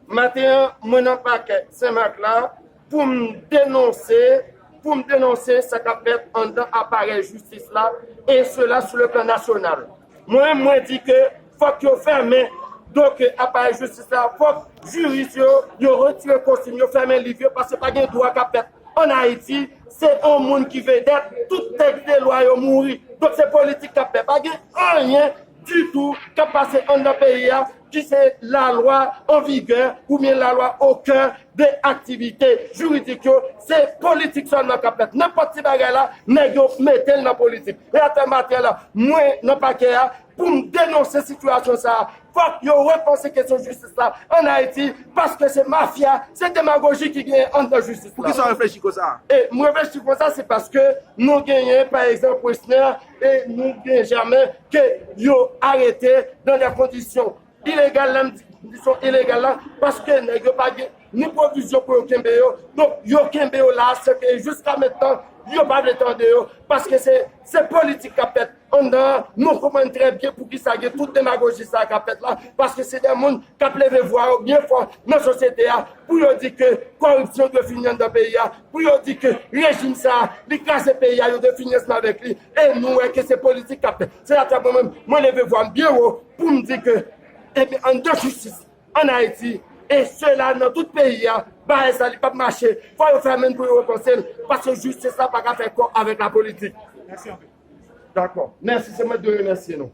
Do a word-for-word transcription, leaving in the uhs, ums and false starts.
Maten an, mwen nan pakè Senmak la pou m denonse, pou m denonse sa k ap fèt anndan aparèy jistis la, e sela sou le plan nasyonal. Mwen menm, mwen di ke fòk yo fèmen, donk, aparèy jistis la, fòk jiris yo, yo retire kostim, yo fèmen liv yo, paske pa gen dwa k ap fèt ann Ayiti, se yon moun ki vedèt, tout tèks de lwa yo mouri. Donk, se politik k ap fèt. Pa gen anyen ditou k ap pase anndan peyi a ki se lalwa an vigè oubyen lalwa o kè de aktivite jiridik yo. Se politik sèlman k ap fèt. Nenpòt ti bagay la, nèg yo mete l nan politik. E atè maten la, mwen nan pakè a pou m denonse sitiyasyon sa a. Fòk yo repanse kesyon jistis la ann Ayiti, paske se mafya, se demagoji ki genyen anndan jistis la. Poukisa w reflechi konsa? E m reflechi konsa, se paske nou genyen, pa egzanp, Wesner e nou genyen Germain ke yo arete nan de kondisyon ilegal, lè m di kondisyon ilegal la, paske nèg yo pa gen ni pwovizyon pou yo kenbe yo. Donk, yo kenbe yo la, se ke jiska mentnan, yo pa vle tande yo, paske se, se politik k ap fèt anndan an. Nou konprann trè byen poukisa gen tout demagoji sa k ap fèt la, paske se de moun k ap leve vwa yo byen fò nan sosyete a, pou yo di ke kòripsyon dwe fini anndan peyi a, pou yo di ke rejim sa a, li kraze peyi a, yo dwe fini ansanm avèk li. E nou wè ke se politik k ap fèt. Se la mwen menm, mwen leve vwa m byen wo pou m di ke, ebyen, anndan jistis ann Ayiti, e sela nan tout peyi a, bagay sa li p ap mache. Fò yo fèmen l pou yo repanse l, paske jistis la pa ka fè kò avèk lapolitik. Mèsi anpil. Dakò. Mèsi, se mwen ki dwe remèsye nou.